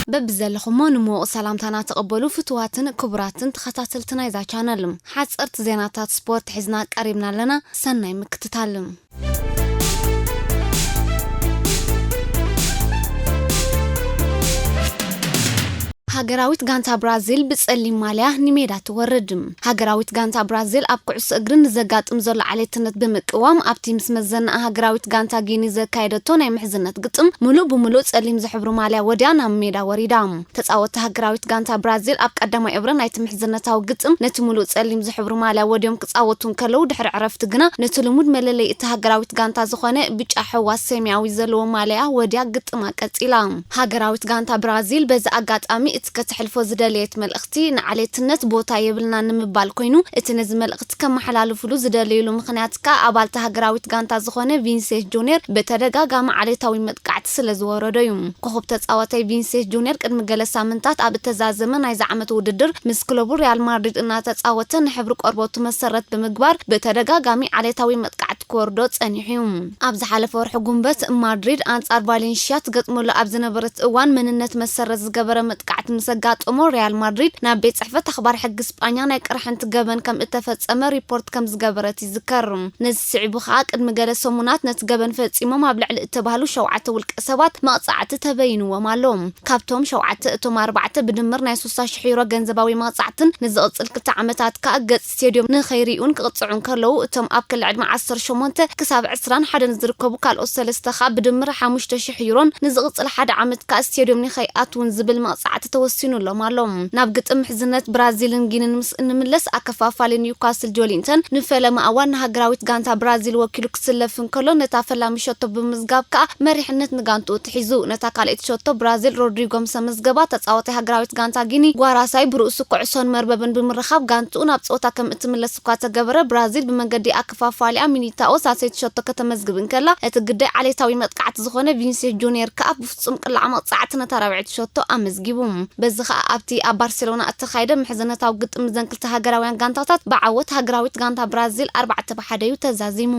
በብዘለኹሞ ንምዉቕ ሰላምታና ተቐበሉ ፍቱዋትን ክቡራትን ተኸታተልቲ ናይዛ ቻነል። ሓጸርቲ ዜናታት ስፖርት ሒዝና ቀሪብና ኣለና። ሰናይ ምክትታል። ሃገራዊት ጋንታ ብራዚል ብጸሊም ማልያ ንሜዳ ትወርድ። ሃገራዊት ጋንታ ብራዚል ኣብ ኩዕሶ እግሪ ንዘጋጥም ዘሎ ዓሌትነት ብምቅዋም ኣብቲ ምስ መዘናኣ ሃገራዊት ጋንታ ጊኒ ዘካየደቶ ናይ ምሕዝነት ግጥም ምሉእ ብምሉእ ጸሊም ዝሕብሩ ማልያ ወድያ ናብ ሜዳ ወሪዳ። ተጻወትቲ ሃገራዊት ጋንታ ብራዚል ኣብ ቀዳማይ እብረ ናይቲ ምሕዝነታዊ ግጥም ነቲ ምሉእ ጸሊም ዝሕብሩ ማልያ ወድዮም ክጻወቱ እንከለዉ ድሕሪ ዕረፍቲ ግና ነቲ ልሙድ መለለይ እታ ሃገራዊት ጋንታ ዝኾነ ብጫ ሕዋስ ሰማያዊ ዘለዎ ማልያ ወድያ ግጥማ ቀጺላ። ሃገራዊት ጋንታ ብራዚል በዚ ኣጋጣሚ እቲ ከተሕልፎ ዝደለየት መልእኽቲ ንዓሌትነት ቦታ የብልና ንምባል ኮይኑ እቲ ነዚ መልእኽቲ ከመሓላልፍሉ ዝደለይሉ ምኽንያት ከኣ ኣባልቲ ሃገራዊት ጋንታ ዝኾነ ቪንሴስ ጁኒየር ብተደጋጋሚ ዓሌታዊ መጥቃዕቲ ስለ ዝወረዶ እዩ። ኮኸብ ተጻዋታይ ቪንሴስ ጁኒየር ቅድሚ ገለ ሳምንታት ኣብ እተዛዘመ ናይዚ ዓመት ውድድር ምስ ክለቡ ሪያል ማድሪድ እናተጻወተ ንሕብሪ ቆርበቱ መሰረት ብምግባር ብተደጋጋሚ ዓሌታዊ መጥቃዕቲ ክወርዶ ጸኒሑ እዩ። ኣብ ዝሓለፈ ወርሒ ጉንበት ማድሪድ ኣንጻር ቫሌንሽያ ትገጥመሉ ኣብ ዝነበረት እዋን መንነት መሰረት ዝገበረ መጥቃዕቲ ምስ ኣጋጠሞ ሪያል ማድሪድ ናብ ቤት ጽሕፈት ኣኽባር ሕጊ ስጳኛ ናይ ቅርሕንቲ ገበን ከም እተፈጸመ ሪፖርት ከም ዝገበረት ይዝከር። ነዚ ስዒቡ ከኣ ቅድሚ ገለ ሰሙናት ነቲ ገበን ፈጺሞም ኣብ ልዕሊ እተባህሉ ሸውዓተ ውልቀ ሰባት መቕጻዕቲ ተበይንዎም ኣሎ። ካብቶም ሸውዓተ እቶም ኣርባዕተ ብድምር ናይ ሱሳ ሽሕ ዩሮ ገንዘባዊ መቕጻዕትን ንዝቕጽል ክልተ ዓመታት ከኣ ገጽ ስቴድዮም ንኸይርእዩን ክቕጽዑ እንከለዉ እቶም ኣብ ክሊ ዕድመ ዓሰርተ ሸሞንተ ክሳብ ዕስራን ሓደን ዝርከቡ ካልኦት ሰለስተ ከኣ ብድምር ሓሙሽተ ሽሕ ዩሮን ንዝቕጽል ሓደ ዓመት ከኣ ስቴድዮም ንኸይኣትዉን ዝብል መቕጻዕቲ ተወሲኑሎም ኣሎ። ናብ ግጥም ምሕዝነት ብራዚልን ጊንን ምስ እንምለስ ኣከፋፋሊ ኒውካስል ጆሊንተን ንፈለማ እዋን ንሃገራዊት ጋንታ ብራዚል ወኪሉ ክስለፍ እንከሎ ነታ ፈላሚ ሸቶ ብምዝጋብ ከኣ መሪሕነት ንጋንትኡ ትሒዙ። ነታ ካልኣይቲ ሸቶ ብራዚል ሮድሪጎ ምስ ኣመዝገባ ተጻዋታይ ሃገራዊት ጋንታ ጊኒ ጓራሳይ ብርእሱ ኩዕሶን መርበብን ብምርኻብ ጋንትኡ ናብ ጸወታ ከም እትምለስ እኳ ተገበረ ብራዚል ብመንገዲ ኣከፋፋሊኣ ሚኒታኦ ሳልሰይቲ ሸቶ ከተመዝግብ እንከላ እቲ ግዳይ ዓሌታዊ መጥቃዕቲ ዝኾነ ቪንሴስ ጁኒየር ከኣ ብፍጹም ቅላዕ መቕጻዕቲ ነታ ራብዐይቲ ሸቶ ኣመዝጊቡ። በዚ ከኣ ኣብቲ ኣብ ባርሴሎና እተኻየደ ምሕዝነታዊ ግጥም እዘን ክልተ ሃገራውያን ጋንታታት ብዓወት ሃገራዊት ጋንታ ብራዚል ኣርባዕተ ብ ሓደ እዩ ተዛዚሙ።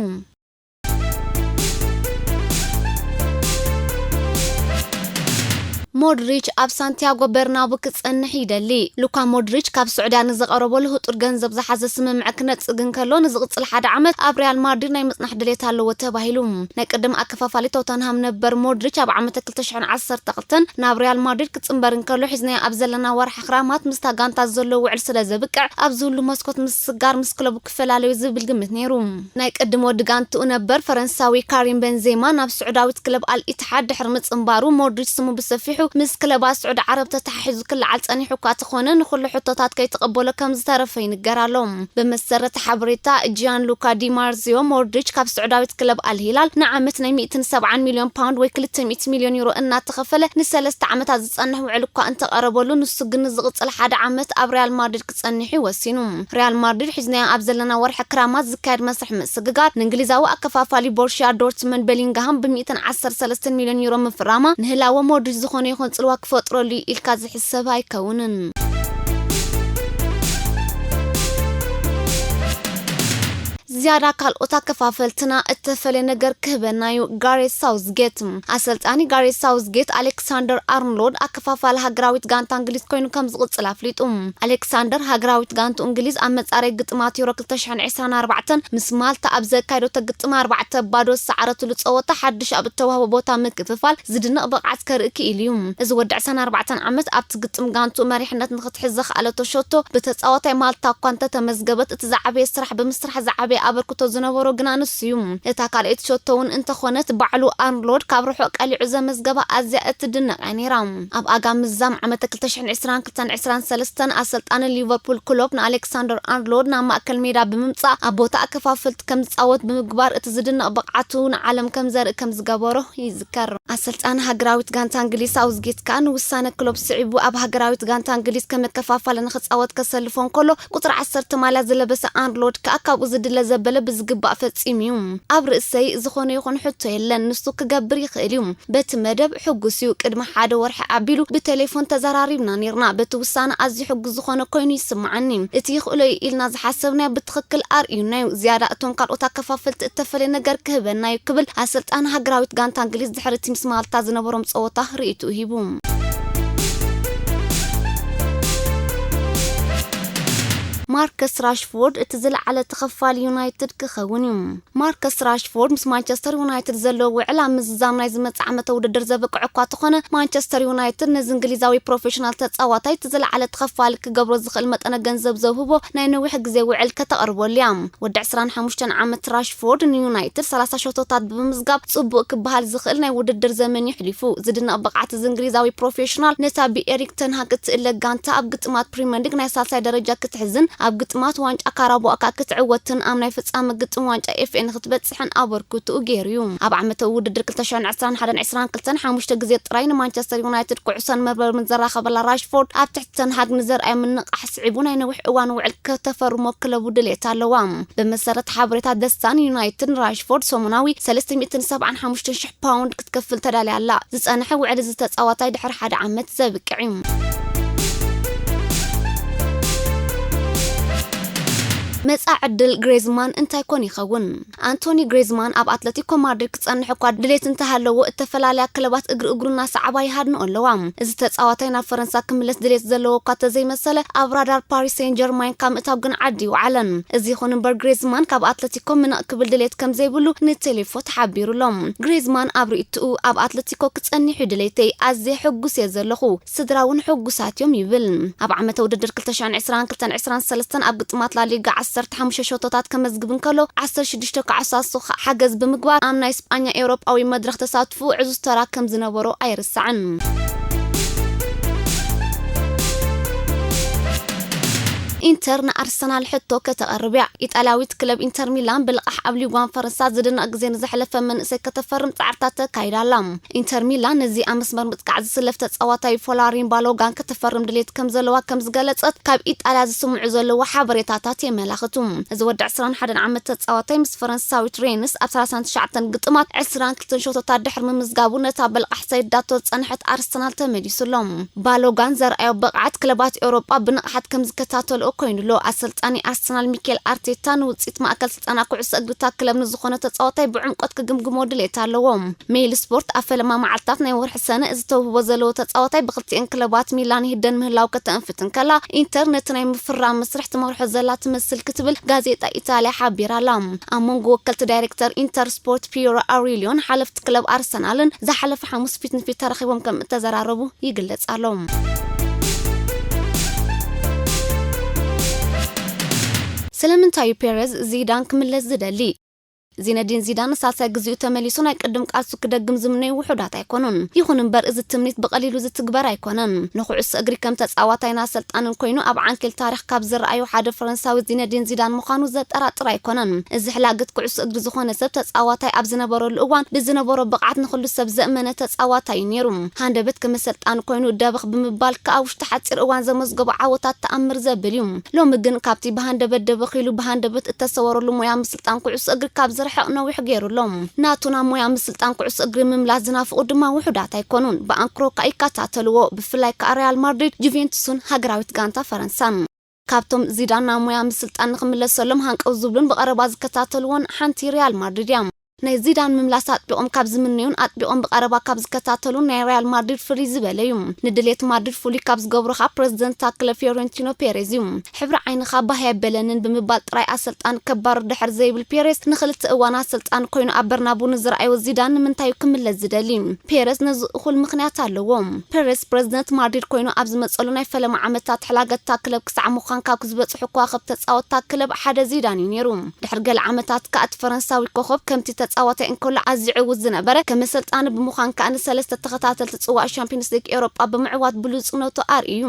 ሞድሪች ኣብ ሳንቲያጎ በርናቡ ክጸንሕ ይደሊ። ሉካ ሞድሪች ካብ ስዑድያ ንዝቐረበሉ ህጡር ገንዘብ ዝሓዘ ስምምዕ ክነጽግ እንከሎ ንዝቕጽል ሓደ ዓመት ኣብ ሪያል ማድሪድ ናይ ምጽናሕ ድሌት ኣለዎ ተባሂሉ። ናይ ቅድም ኣከፋፋሊ ቶተንሃም ነበር ሞድሪች ኣብ ዓመተ ክልተ ሽሕን ዓሰርተ ክልተን ናብ ሪያል ማድሪድ ክጽንበር እንከሎ ሒዝናዮ ኣብ ዘለና ወርሒ ክራማት ምስታ ጋንታ ዘሎ ውዕል ስለ ዘብቅዕ ኣብዚ ህሉ መስኮት ምስጋር ምስ ክለቡ ክፈላለዩ ዝብል ግምት ነይሩ። ናይ ቅድም ወዲ ጋንትኡ ነበር ፈረንሳዊ ካሪም ቤንዜማ ናብ ስዑዳዊት ክለብ ኣል ኢትሓድ ድሕሪ ምጽንባሩ ሞድሪች ስሙ ብሰፊሑ ምስ ክለባት ስዑዲ ዓረብ ተተሓሒዙ ክለዓል ጸኒሑ እኳ ተኾነ ንኹሉ ሕቶታት ከይተቐበሎ ከም ዝተረፈ ይንገር ኣሎ። ብመሰረት ሓበሬታ ጂያን ሉካ ዲ ማርዚዮ ሞድሪች ካብ ስዑዳዊት ክለብ ኣል ሂላል ንዓመት ናይ ሚእትን ሰብዓን ሚልዮን ፓውንድ ወይ ክልተ ሚእቲ ሚልዮን ዩሮ እናተኸፈለ ንሰለስተ ዓመታት ዝጸንሕ ውዕል እኳ እንተቐረበሉ ንሱ ግን ንዝቕጽል ሓደ ዓመት ኣብ ሪያል ማድሪድ ክጸንሕ እዩ ወሲኑ። ሪያል ማድሪድ ሒዝናዮ ኣብ ዘለና ወርሒ ክራማት ዝካየድ መስርሕ ምስግጋር ንእንግሊዛዊ ኣከፋፋሊ ቦርሽያ ዶርትመንድ ቤሊንግሃም ብ ሚእትን ዓሰርተ ሰለስተን ሚልዮን ዩሮ ምፍራማ ንህላወ ሞድሪች ዝኾነ ይኹን ጽልዋ ክፈጥረሉ እዩ ኢልካ ዝሕሰብ ኣይከውንን። ዝያዳ ካልኦት ኣከፋፈልትና እተፈለየ ነገር ክህበና እዩ። ጋሬት ሳውዝጌት። ኣሰልጣኒ ጋሬት ሳውዝጌት ኣሌክሳንደር ኣርኖልድ ኣከፋፋሊ ሃገራዊት ጋንታ እንግሊዝ ኮይኑ ከም ዝቕጽል ኣፍሊጡ። ኣሌክሳንደር ሃገራዊት ጋንቱ እንግሊዝ ኣብ መጻረይ ግጥማት ዩሮ ክልተ ሽሕን ዕስራን ኣርባዕተን ምስ ማልታ ኣብ ዘካየደቶ ግጥም ኣርባዕተ ባዶ ዝሰዓረትሉ ጸወታ ሓድሽ ኣብ እተዋህቦ ቦታ ምክፍፋል ዝድነቕ ብቕዓት ከርኢ ክኢሉ እዩ። እዚ ወዲ ዕስራን ኣርባዕተን ዓመት ኣብቲ ግጥም ጋንቱ መሪሕነት ንኽትሕዝ ዘኽኣለቶ ሸቶ ብተጻዋታይ ማልታ እኳ እንተተመዝገበት እቲ ዝዓበየ ስራሕ ብምስራሕ ዝዓበየ ኣበርክቶ ዝነበሮ ግና ንሱ እዩ። እታ ካልኣይቲ ሸቶ እውን እንተኾነት ባዕሉ ኣርኖልድ ካብ ርሑቕ ቀሊዑ ዘመዝገባ ኣዝያ እትድነቕ እያ ነይራ። ኣብ ኣጋ ምዛም ዓመተ ክልተ ሽሕን ዕስራን ክልተን ዕስራን ሰለስተን ኣሰልጣኒ ሊቨርፑል ክሎፕ ንኣሌክሳንደር ኣርኖልድ ናብ ማእከል ሜዳ ብምምጻእ ኣብ ቦታ ኣከፋፈልቲ ከም ዝጻወት ብምግባር እቲ ዝድነቕ ብቕዓቱ ንዓለም ከም ዘርኢ ከም ዝገበሮ ይዝከር። ኣሰልጣኒ ሃገራዊት ጋንታ እንግሊዝ ሳውዝጌት ከኣ ንውሳነ ክሎፕ ስዒቡ ኣብ ሃገራዊት ጋንታ እንግሊዝ ከም መከፋፋሊ ንኽጻወት ከሰልፎ እንከሎ ቁጽሪ ዓሰርተ ማልያ ዝለበሰ ኣርኖልድ ከኣ ካብኡ ዝድለ ዘበለ ብዝግባእ ፈጺሙ እዩ። ኣብ ርእሰይ ዝኾነ ይኹን ሕቶ የለን፣ ንሱ ክገብር ይኽእል እዩ። በቲ መደብ ሕጉስ እዩ። ቅድሚ ሓደ ወርሒ ኣቢሉ ብቴሌፎን ተዘራሪብና ኔርና። በቲ ውሳነ ኣዝዩ ሕጉስ ዝኾነ ኮይኑ ይስምዓኒ። እቲ ይኽእሎ እዩ ኢልና ዝሓሰብናዮ ብትኽክል ኣርእዩና እዩ። ዝያዳ እቶም ካልኦት ኣከፋፈልቲ እተፈለየ ነገር ክህበና እዩ ክብል ኣሰልጣኒ ሃገራዊት ጋንታ እንግሊዝ ድሕሪ እቲ ምስ ማልታ ዝነበሮም ጸወታ ርእይትኡ ሂቡ። ማርከስ ራሽፎርድ እቲ ዝለዓለ ተኸፋሊ ዩናይትድ ክኸውን እዩ። ማርከስ ራሽፎርድ ምስ ማንቸስተር ዩናይትድ ዘለዎ ውዕል ኣብ ምዝዛም ናይ ዝመጽእ ዓመተ ውድድር ዘብቅዕ እኳ ተኾነ፣ ማንቸስተር ዩናይትድ ነዚ እንግሊዛዊ ፕሮፌሽናል ተጻዋታይ እቲ ዝለዓለ ተኸፋሊ ክገብሮ ዝኽእል መጠነ ገንዘብ ዘውህቦ ናይ ነዊሕ ግዜ ውዕል ከተቕርበሉ እያ። ወዲ ዕስራን ሓሙሽተን ዓመት ራሽፎርድ ንዩናይትድ ሰላሳ ሸቶታት ብምምዝጋብ ጽቡቕ ክበሃል ዝኽእል ናይ ውድድር ዘመን የሕሊፉ። ዝድነቕ ብቕዓት እዚ እንግሊዛዊ ፕሮፌሽናል ነታ ብኤሪክ ተንሃግ እትእለ ጋንታ ኣብ ግጥማት ፕሪምየር ሊግ ናይ ሳልሳይ ደረጃ ክትሕዝን ኣብ ግጥማት ዋንጫ ካራቦ ካፕ ክትዕወትን ኣብ ናይ ፍጻመ ግጥም ዋንጫ ኤፍ ኤ ንክትበጽሕን ኣበርክትኡ ገይሩ እዩ። ኣብ ዓመታዊ ውድድር ክልተ ሽሕን ዕስራን ሓደን ዕስራን ክልተን ሓሙሽተ ግዜ ጥራይ ንማንቸስተር ዩናይትድ ኩዕሶን መርበብን ዘራኸበላ ራሽፎርድ ኣብ ትሕቲ ተንሃግ ንዘርኣዮ ምንቕቓሕ ስዒቡ ናይ ነዊሕ እዋን ውዕል ከተፈርሞ ክለቡ ድሌት ኣለዋ። ብመሰረት ሓበሬታ ደስታን ዩናይትድ ንራሽፎርድ ሰሙናዊ ሰለስተ ሚእትን ሰብዓን ሓሙሽተን ሽሕ ፓውንድ ክትከፍል ተዳልያ ኣላ። ዝጸንሐ ውዕል እዚ ተጻዋታይ ድሕሪ ሓደ ዓመት ዘብቅዕ እዩ። መጻኢ ዕድል ግሬዝማን እንታይ ኮን ይኸውን? ኣንቶኒ ግሬዝማን ኣብ ኣትለቲኮ ማድሪድ ክጸንሕ እኳ ድሌት እንተሃለዎ፣ እተፈላለያ ክለባት እግሪ እግሩ እናሰዓባ ይሃድንኦ ኣለዋ። እዚ ተጻዋታይ ናብ ፈረንሳ ክምለስ ድሌት ዘለዎ እኳ ተዘይመሰለ፣ ኣብ ራዳር ፓሪስ ሴን ጀርማይን ካብ ምእታው ግን ዓዲ ይውዓለን። እዚ ይኹን እምበር፣ ግሬዝማን ካብ ኣትለቲኮ ምንቕ ክብል ድሌት ከም ዘይብሉ ንቴሌፎ ተሓቢሩ ኣሎ። ግሬዝማን ኣብ ርእይትኡ፣ ኣብ ኣትለቲኮ ክጸንሕ እዩ ድሌተይ፣ ኣዝየ ሕጉስ እየ ዘለኹ፣ ስድራ እውን ሕጉሳት እዮም ይብል። ኣብ ዓመተ ውድድር ክልተ ሽሕን ዕስራን ክልተን ዕስራን ሰለስተን ኣብ ግጥማት ላሊጋ ዓሰርተ ሓሙሽተ ሸቶታት ከመዝግብ እንከሎ፣ ዓሰርተ ሽዱሽተ ክዓሳሱ ሓገዝ ብምግባር ኣብ ናይ ስጳኛ ኤውሮጳዊ መድረኽ ተሳትፎ ዕዙዝ ተራ ከም ዝነበሮ ኣይርሳዕን። ኢንተር ንኣርሰናል ሕቶ ከተቕርብ እያ። ኢጣልያዊት ክለብ ኢንተር ሚላን ብልቓሕ ኣብ ሊግ ዋን ፈረንሳ ዝድነቕ ግዜ ንዘሕለፈ መንእሰይ ከተፈርም ጻዕርታት ተካይዳ ኣላ። ኢንተር ሚላን ነዚ ኣብ መስመር ምጥቃዕ ዝስለፍ ተጻዋታይ ፎላሪን ባሎጋን ከተፈርም ድሌት ከም ዘለዋ ከም ዝገለጸት ካብ ኢጣልያ ዝስምዑ ዘለዉ ሓበሬታታት የመላኽቱ። እዚ ወዲ ዕስራን ሓደን ዓመት ተጻዋታይ ምስ ፈረንሳዊት ሬንስ ኣብ ሰላሳን ትሽዓተን ግጥማት ዕስራን ክልተን ሸቶታት ድሕሪ ምምዝጋቡ ነታ ብልቓሕ ሰይዳቶ ዝጸንሐት ኣርሰናል ተመሊሱ ኣሎ። ባሎጋን ዘርኣዮ ብቕዓት ክለባት ኤውሮጳ ብንቕሓት ከም ዝከታተልኦ ኮይኑ ኣሎ። ኣሰልጣኒ ኣርሰናል ሚኬል ኣርቴታ ንውጽኢት ማእከል ስልጠና ኩዕሶ እግሪ እታ ክለብ ንዝኾነ ተጻዋታይ ብዕምቆት ክግምግሞ ድሌት ኣለዎ። ሜይል ስፖርት ኣብ ፈለማ መዓልታት ናይ ወርሒ ሰነ እዚ ተውህቦ ዘለዎ ተጻዋታይ ብክልቲኤን ክለባት ሚላን ይህደን ምህላው ከተንፍት እንከላ፣ ኢንተር ነቲ ናይ ምፍራም መስርሕ ትመርሖ ዘላ ትመስል ክትብል ጋዜጣ ኢጣልያ ሓቢራ ኣላ። ኣብ መንጎ ወከልቲ ዳይሬክተር ኢንተር ስፖርት ፒየሮ ኣውሪሊዮን ሓለፍቲ ክለብ ኣርሰናልን ዝሓለፈ ሓሙስ ፊት ንፊት ተራኺቦም ከም እተዘራረቡ ይግለጽ ኣሎ። ስለምንታይ እዩ ፔሬዝ ዚዳን ክምለስ ዝደሊ? ዚነዲን ዚዳን ንሳልሳይ ግዜኡ ተመሊሱ ናይ ቅድም ቃልሱ ክደግም ዝምነዩ ውሑዳት ኣይኮኑን። ይኹን እምበር፣ እዚ ትምኒት ብቐሊሉ ዝትግበር ኣይኮነን። ንኩዕሶ እግሪ ከም ተጻዋታይን ኣሰልጣንን ኮይኑ ኣብ ዓንኬል ታሪኽ ካብ ዝረኣዩ ሓደ ፈረንሳዊ ዚነዲን ዚዳን ምዃኑ ዘጠራጥር ኣይኮነን። እዚ ሕላገት ኩዕሶ እግሪ ዝኾነ ሰብ ተጻዋታይ ኣብ ዝነበረሉ እዋን ብዝነበሮ ብቕዓት ንኹሉ ሰብ ዘእመነ ተጻዋታይ እዩ ነይሩ። ሃንደበት ከም ኣሰልጣኒ ኮይኑ ደበኽ ብምባል ከኣ ውሽጢ ሓጺር እዋን ዘመዝገቦ ዓወታት ተኣምር ዘብል እዩ። ሎሚ ግን ካብቲ ብሃንደበት ደበኽ ኢሉ ብሃንደበት እተሰወረሉ ሞያ ምስልጣን ኩዕሶ እግሪ ካብ ዝርሕቕ ነዊሕ ገይሩ ኣሎ። ናቱ ናብ ሞያ ምስልጣን ኩዕሶ እግሪ ምምላስ ዝናፍቑ ድማ ውሑዳት ኣይኮኑን። ብኣንክሮ ከኣ ይከታተልዎ፣ ብፍላይ ከኣ ሪያል ማድሪድ፣ ጁቬንቱስን ሃገራዊት ጋንታ ፈረንሳን። ካብቶም ዚዳን ናብ ሞያ ምስልጣን ንኽምለሰሎም ሃንቀው ዝብሉን ብቐረባ ዝከታተልዎን ሓንቲ ሪያል ማድሪድ እያ። ናይ ዚዳን ምምላስ ኣጥቢቖም ካብ ዝምነዩን ኣጥቢቖም ብቐረባ ካብ ዝከታተሉን ናይ ሪያል ማድሪድ ፍልይ ዝበለ እዩ። ንድሌት ማድሪድ ፍሉይ ካብ ዝገብሮ ከኣ ፕረዚደንት እታ ክለብ ፊዮረንቲኖ ፔሬዝ እዩ። ሕብሪ ዓይንኻ ባህ ኣየበለንን ብምባል ጥራይ ኣሰልጣን ከባርር ድሕር ዘይብል ፔሬዝ ንኽልተ እዋን ኣሰልጣን ኮይኑ ኣብ በርናቡ ንዝረኣዮ ዚዳን ንምንታይ እዩ ክምለስ ዝደሊ? ፔሬዝ ነዚ እኹል ምኽንያት ኣለዎ። ፔሬዝ ፕረዚደንት ማድሪድ ኮይኑ ኣብ ዝመጸሉ ናይ ፈለማ ዓመታት ሕላገት እታ ክለብ ክሳዕ ምዃን ካብ ዝበጽሑ ከዋኽብቲ ተጻወትቲ እታ ክለብ ሓደ ዚዳን እዩ ነይሩ። ድሕሪ ገለ ዓመታት ከኣ እቲ ፈረንሳዊ ኮኸብ ከምቲ ተጻዋታይ እንከሎ ኣዝዩ ዕዉት ዝነበረ፣ ከም ኣሰልጣኒ ብምዃን ከኣ ንሰለስተ ተኸታተልቲ ጽዋእ ሻምፒዮንስ ሊግ ኤውሮጳ ብምዕዋት ብሉጽነቱ ኣርእዩ።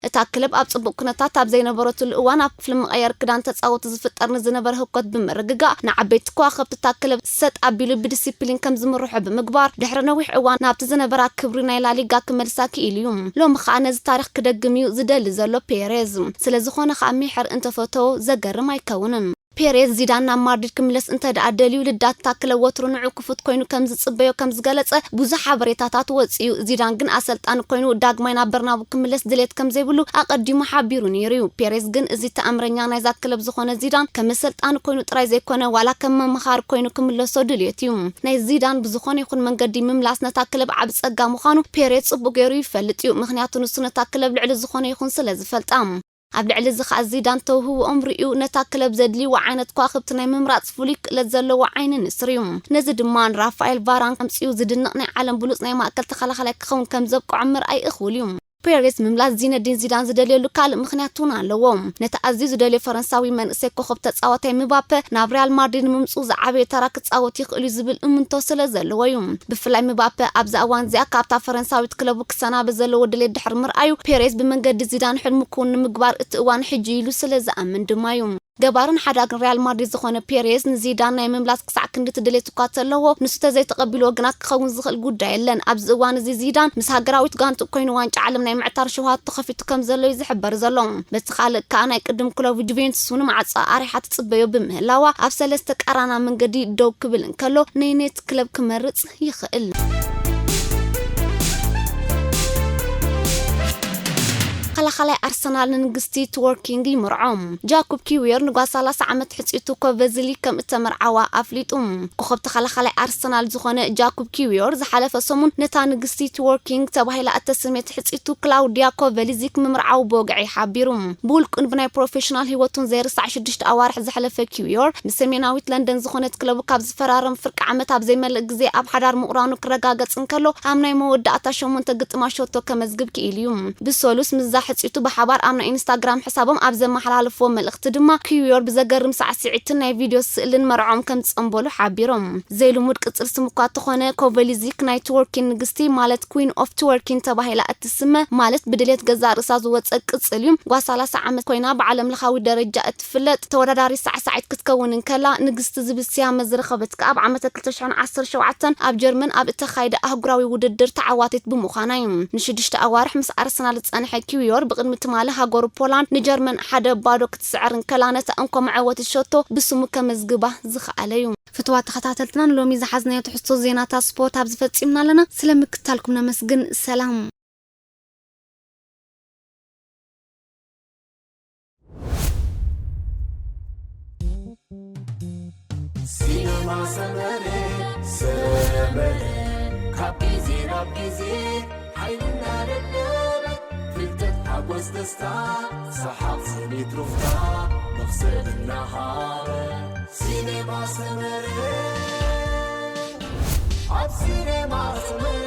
እታ ክለብ ኣብ ጽቡቕ ኩነታት ኣብ ዘይነበረትሉ እዋን ኣብ ክፍሊ መቐየሪ ክዳን ተጻወትቲ ዝፍጠር ንዝነበረ ህኮት ብምርግጋእ ንዓበይቲ ከዋኽብቲ እታ ክለብ ሰጥ ኣቢሉ ብዲሲፕሊን ከም ዝምርሖ ብምግባር ድሕሪ ነዊሕ እዋን ናብቲ ዝነበራ ክብሪ ናይ ላሊጋ ክመልሳ ክኢሉ እዩ። ሎሚ ከኣ ነዚ ታሪኽ ክደግም እዩ ዝደሊ ዘሎ ፔሬዝ። ስለዝኾነ ከኣ ሚሕር እንተፈተዎ ዘገርም ኣይከውንን። ፔሬዝ ዚዳን ናብ ማድሪድ ክምለስ እንተ ደኣ ደልዩ፣ ልዳት እታ ክለብ ወትሩ ንዑ ክፉት ኮይኑ ከም ዝጽበዮ ከም ዝገለጸ ብዙሕ ሓበሬታታት ወጺኡ። ዚዳን ግን ኣሰልጣኒ ኮይኑ ዳግማይ ናብ በርናቡ ክምለስ ድሌት ከም ዘይብሉ ኣቐዲሙ ሓቢሩ ነይሩ እዩ። ፔሬዝ ግን እዚ ተኣምረኛ ናይዛ ክለብ ዝኾነ ዚዳን ከም ኣሰልጣኒ ኮይኑ ጥራይ ዘይኮነ፣ ዋላ ከም መምሃሪ ኮይኑ ክምለሶ ድልየት እዩ። ናይ ዚዳን ብዝኾነ ይኹን መንገዲ ምምላስ ነታ ክለብ ዓቢ ጸጋ ምዃኑ ፔሬዝ ጽቡቕ ገይሩ ይፈልጥ እዩ። ምኽንያቱ ንሱ ነታ ክለብ ልዕሊ ዝኾነ ይኹን ስለ ዝፈልጣ። ኣብ ልዕሊ እዚ ከኣ ዚዳን ተውህቦኦም ርእዩ ነታ ክለብ ዘድልይዎ ዓይነት ከዋኽብቲ ናይ ምምራጽ ፍሉይ ክእለት ዘለዎ ዓይኒ ንስር እዩ። ነዚ ድማ ንራፋኤል ቫራን ኣምጺኡ ዝድነቕ ናይ ዓለም ብሉጽ ናይ ማእከል ተኸላኻላይ ክኸውን ከም ዘብቅዖ ምርኣይ እኹል እዩ። ፔሬዝ ምምላስ ዚነዲን ዚዳን ዝደልየሉ ካልእ ምኽንያት እውን ኣለዎ። ነቲ ኣዝዩ ዝደልዮ ፈረንሳዊ መንእሰይ ኮኸብ ተጻዋታይ ምባፐ ናብ ሪያል ማድሪድ ንምምጽኡ ዝዓበየ ተራ ክጻወት ይኽእል እዩ ዝብል እምንቶ ስለ ዘለዎ እዩ። ብፍላይ ምባፐ ኣብዛ እዋን እዚኣ ካብታ ፈረንሳዊት ክለቡ ክሰናበት ዘለዎ ድሌት ድሕሪ ምርኣዩ፣ ፔሬዝ ብመንገዲ ዚዳን ሕልሙ ክውን ንምግባር እቲ እዋን ሕጂ ኢሉ ስለ ዝኣምን ድማ እዩ። ገባርን ሓዳግን ሪያል ማድሪድ ዝኾነ ፔሬዝ ንዚዳን ናይ ምምላስ ክሳዕ ክንድቲ ድሌት እኳ ተለዎ፣ ንሱ ተዘይተቐቢልዎ ግና ክኸውን ዝኽእል ጉዳይ የለን። ኣብዚ እዋን እዚ ዚዳን ምስ ሃገራዊት ጋንቱ ኮይኑ ዋንጫ ዓለም ናይ ምዕታር ሸውሃት ተኸፊቱ ከም ዘሎ እዩ ዝሕበር ዘሎ። በቲ ካልእ ከኣ ናይ ቅድም ክለቡ ጁቬንቱስ እውን ማዕጾ ኣሪሓ ትጽበዮ ብምህላዋ፣ ኣብ ሰለስተ ቀራና መንገዲ ደው ክብል እንከሎ፣ ነየነይቲ ክለብ ክመርጽ ይኽእል? ተኸላኻላይ ኣርሰናል ንንግስቲ ትወርኪንግ ይምርዖ። ጃኩብ ኪዊዮር ንጓል ሰላሳ ዓመት ሕጽይቱ ኮቨዝሊ ከም እተመርዓዋ ኣፍሊጡ። ኮኸብ ተኸላኻላይ ኣርሰናል ዝኾነ ጃኩብ ኪዊዮር ዝሓለፈ ሰሙን ነታ ንግስቲ ትወርኪንግ ተባሂላ እተሰምየት ሕጽይቱ ክላውዲያ ኮቨሊዚክ ምምርዓው ብወግዒ ሓቢሩ። ብውልቁን ብናይ ፕሮፌሽናል ህይወቱን ዘይርሳዕ ሽዱሽተ ኣዋርሕ ዘሕለፈ ኪዊዮር፣ ብሰሜናዊት ለንደን ዝኾነት ክለቡ ካብ ዝፈራረም ፍርቂ ዓመት ኣብ ዘይመልእ ግዜ ኣብ ሓዳር ምቑራኑ ክረጋገጽ እንከሎ፣ ኣብ ናይ መወዳእታ ሸሞንተ ግጥማት ሸቶ ከመዝግብ ክኢሉ እዩ። ብሰሉስ ምስዛ ሕጽይቱ ብሓባር ኣብ ናይ ኢንስታግራም ሕሳቦም ኣብ ዘመሓላለፍዎ መልእኽቲ ድማ፣ ኪዊዮር ብዘገርም ሳዕስዒትን ናይ ቪድዮ ስእልን መርዖም ከም ዝጸንበሉ ሓቢሮም። ዘይልሙድ ቅጽል ስም እኳ እንተኾነ፣ ኮቨሊዚክ ናይ ትወርኪን ንግስቲ ማለት ኩዊን ኦፍ ትወርኪን ተባሂላ እትስመ፣ ማለት ብድሌት ገዛእ ርእሳ ዝወጸ ቅጽል እዩ። ጓል ሰላሳ ዓመት ኮይና ብዓለም ለኻዊ ደረጃ እትፍለጥ ተወዳዳሪት ሳዕሳዒት ክትከውን እንከላ፣ ንግስቲ ዝብል ስያመ ዝረኸበት ከኣ ኣብ ዓመተ ክልተ ሽሕን ዓሰርተ ሸውዓተን ኣብ ጀርመን ኣብ እተኻየደ ኣህጉራዊ ውድድር ተዓዋቲት ብምዃና እዩ። ንሽዱሽተ ኣዋርሕ ምስ ኣርሰናል ዝጸንሐ ኪዊዮር፣ ብቕድሚ ትማሊ ሃገሩ ፖላንድ ንጀርመን ሓደ ባዶ ክትስዕር እንከላ፣ ነታ እንኮ መዐወቲት ሸቶ ብስሙ ከመዝግባ ዝኸኣለ እዩ። ፍትዋት ተኸታተልትና፣ ንሎሚ ዝሓዝናዮ ትሕዝቶ ዜናታት ስፖርት ኣብዚ ፈጺምና ኣለና። ስለ ምክትታልኩም ነመስግን። ሰላም። ሲነማ ሰመረ፣ ሰመረ፣ ካብ ግዜ ናብ ግዜ ሓይልና ደለበ፣ ፍልጠት፣ ሓጎስ፣ ደስታ፣ ሰሓቕ፣ ስኒት፣ ሩፍታ፣ መኽሰብ እናሃበ። ሲነማ ሰመረ፣ ኣብ ሲነማ ሰመረ።